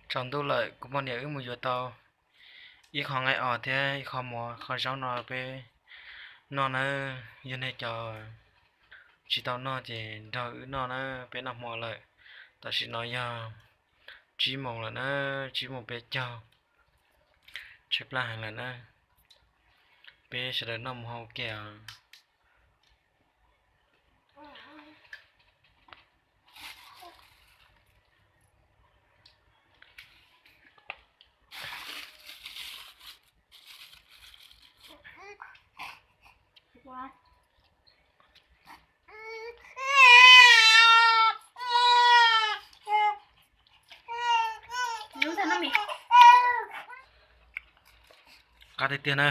Tsaus ntuj lawm, kuv poj niam wb mus yuav tau ib qho nqaij os thiab ib qho mov qho zaub no peb noj nawb. Yog nej cov tsis tau noj ces nrog wb noj na, peb noj hmo lawm. Tam sim no yog tsib moos lawm na, tsib moos peb caug, tshaib plab heev lawm na. Peb sawv daws noj mus hauv ke os. Qab tiag tiag na.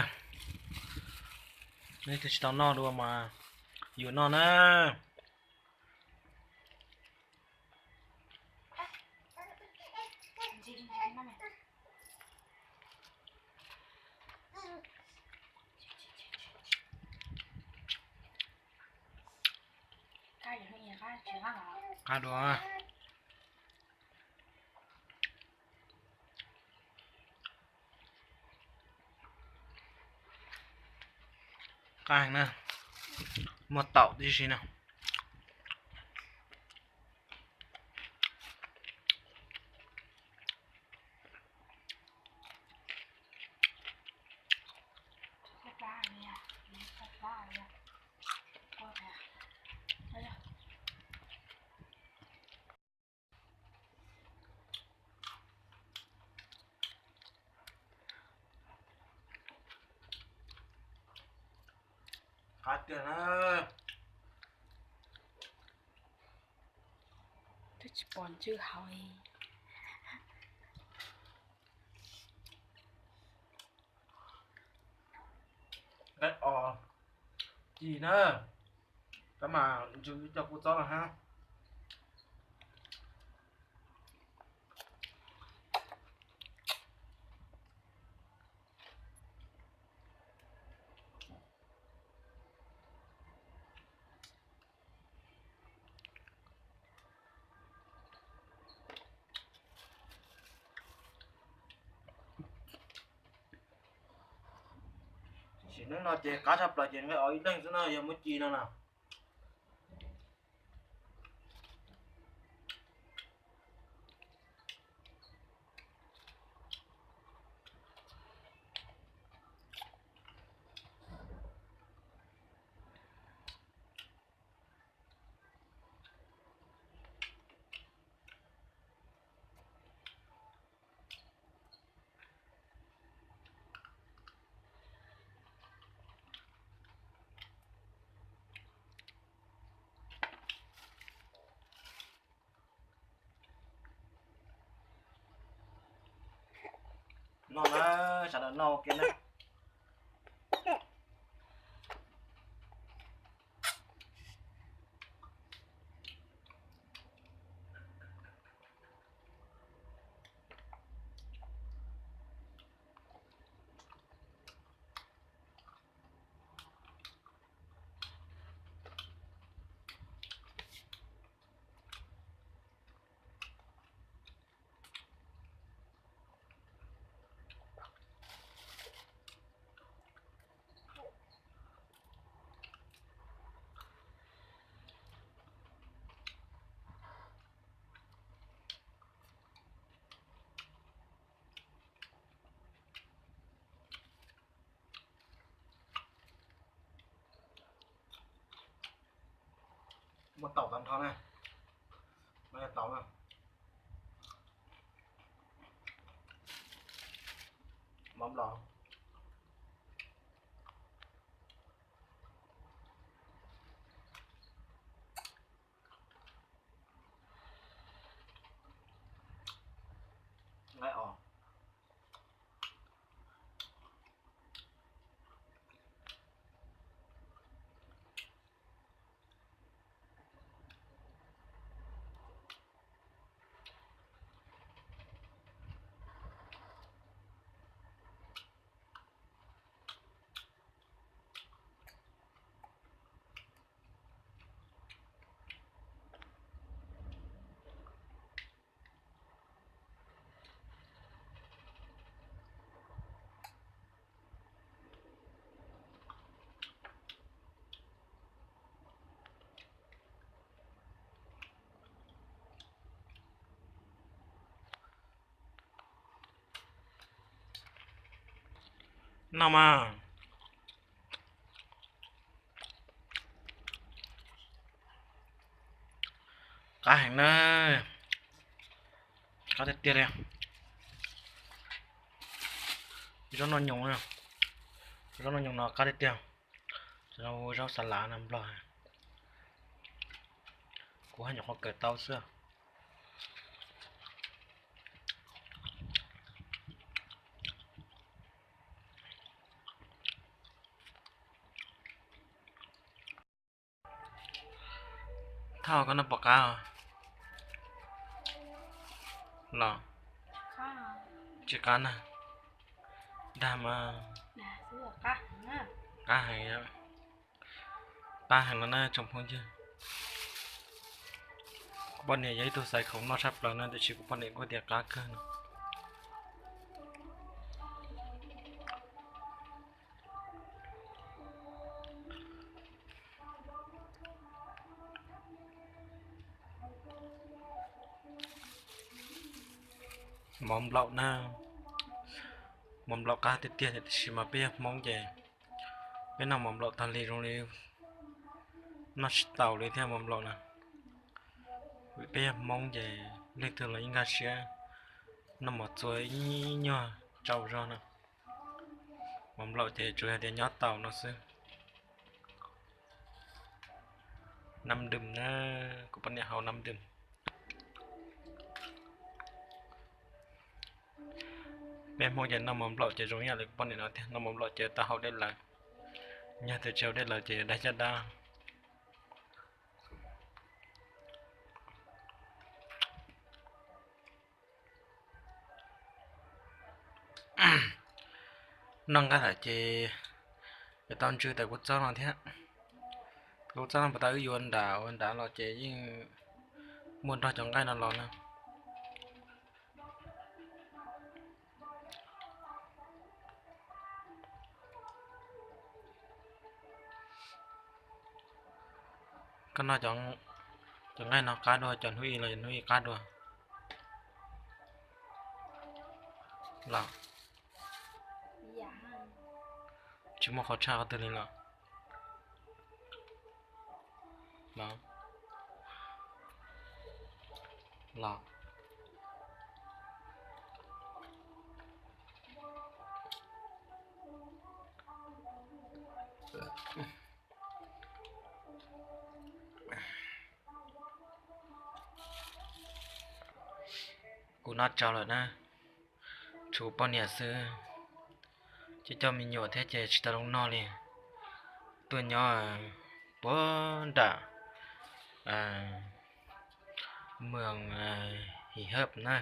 Nej twb tsis tau noj dua mas yuav noj na. Qab dua. Qab heev na, muaj taum tib si na. Qab tiag na. Twb tsis pom ntswj hauv li. Nqaij os, ci na, tab mas ntsw cov kua txob no hab. Sim neej no ces qab tshaj plaws ces nqaij os ib leeg xwb na, yog muab ci no na. Noj na, sawv daws noj ua ke na. Muaj taum tag nrho na. Muaj taum na. Mov los. Nqaij os. No mas qab heev na, qab tiag tiag li. Zaub noj nyoos, zaub noj nyoos no qab tiag tiag. Zaub xas lav no nplog, kuv haj nyuam qhuav kawm tau xwb. Thauj, koj noj puas qab los? Tsis qab na. Dag mas. Qab heev, qab heev no na tsoom phooj ywg. Kuv poj niam yog ib tug xaiv khoom noj tshaj plaws na, tiam sis kuv poj niam kuj tias qab kawg no. Mov nplaum na, mov nplaum qab tiag tiag, tiam sis mas peb yog Hmoob ces peb noj mov nplaum tag li zoo li noj tsis taus li thiab mov nplaum na. Vim peb yog Hmoob ces leej twg los yeej nkag siab noj mov txua ib nyuag tsaus zog na. Mov nplaum ces tsuas yog tias nyob taus no xwb. Nam dum na, kuv poj niam haus nam dum. Peb Hmoob ces noj mov nplaum ces zoo ib yam li kuv poj niam no tiag, noj mov nplaum ces tau haus dej lawm. Yog tus tsis haus dej lawm ces dag caj dab. Noj nqaij lawm ces yuav tau ntsw tawm kuv txob no thiab. Kuv txob no puas tau wb yuav nram, ua nram los ces yeej muaj nrog cov nqaij no los na. Koj noj cov nqaij no qab dua, cov hnub ib los cov hnub ib qab dua los? Tsis muaj qhov tshaj qhov twg li los? Los, los. Kuv noj tsau lawm na, tshuav poj niam xwb, ces coj me nyuam thiab ces tsis tau zoo noj li. Tuaj nyob puag nram moos His Hawj na.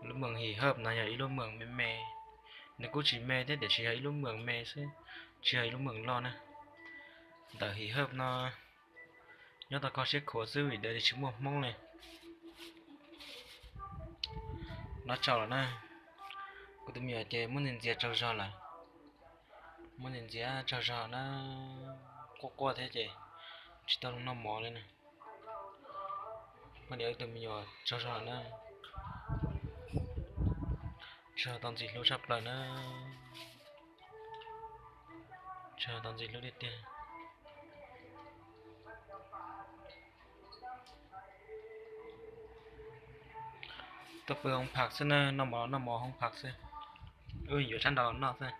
Lub moos His Hawj no yog ib lub moos me me, nws kuj tsis me thiab tiam sis yog ib lub moos me xwb, tsis yog ib lub moos loj na. Ntawm His Hawj no nyob tau kho siab khuav xwb vim tias tsis muaj Hmoob li. Noj tsau lawm na, kuv tus me nyuam ces muab ntxias ntxias tsaug zog lawm, muab ntxias ntxias tsaug zog na, quaj quaj thiab ces tsis tau zoo noj mov li na. Poj niam wb tus me nyuam tsaug zog lawm na, tsaug tau ntxim hlub tshaj plaws na, tsaug tau ntxim hlub tiag tiag. Tuaj pw hoob phaj xwb na, noj mov noj mov hoob phaj xwb, wb yuav tsab nrau los noj xwb.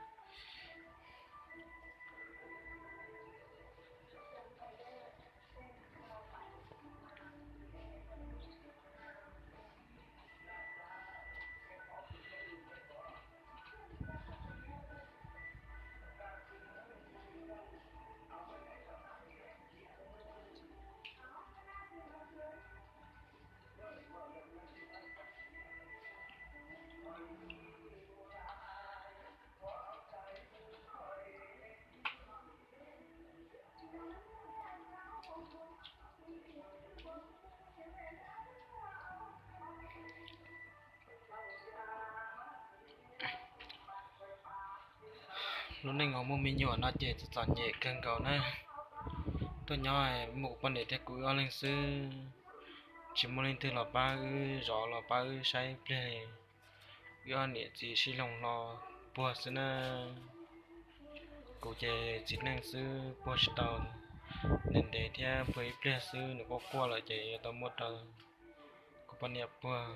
Lub neej uas muaj me nyuam no ces txom txom nyem kawg nkaus na. Tuaj nyob muaj kuv poj niam thiab kuv wb ob leeg xwb, tsis muaj leej twg los pab wb zov los pab wb saib pliag li. Wb ob niam txiv sib loog hlo puag xwb na. Kuv ces txiv neej xwb puag tsis tau, ntev ntev thiab puag ib pliag xwb nws quaj quaj lawm ces yuav tau muab rau kuv poj niam puag.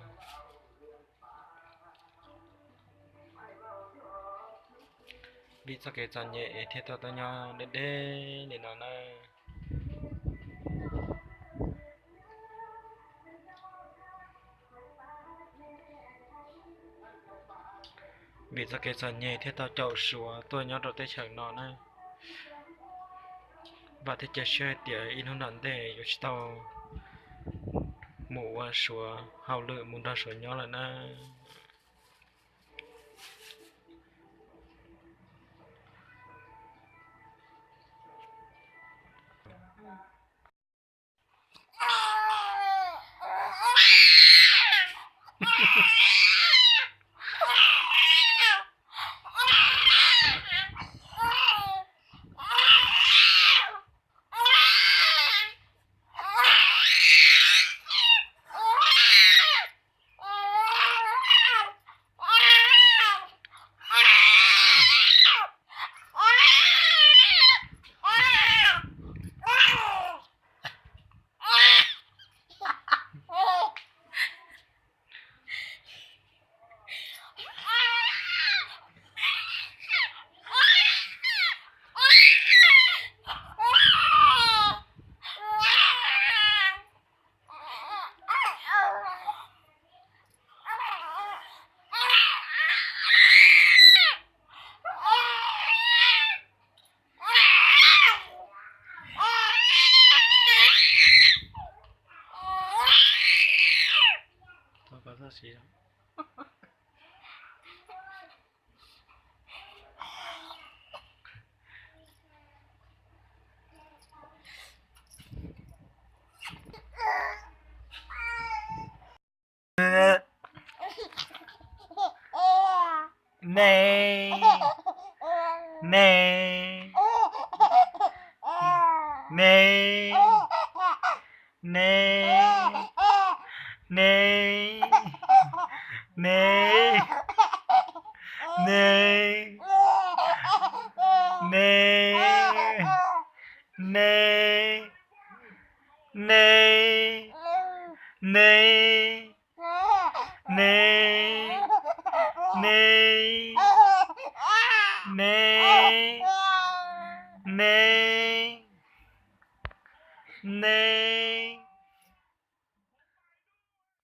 Vim txoj kev txom nyem es thiaj tau tuaj nyob deb deb li no na. Vim txoj kev txom nyem thiaj tau caum Suav tuaj nyob rau teb chaws no na. Vam thiab cia siab hais tias ib hnub tom ntej yuav tsis tau mus ua Suav hauj lwm mus nrog Suav nyob lawm na. Ne, ne, ne, ne, ne, ne, ne, ne, ne, ne, ne, ne, ne, ne, ne, ne.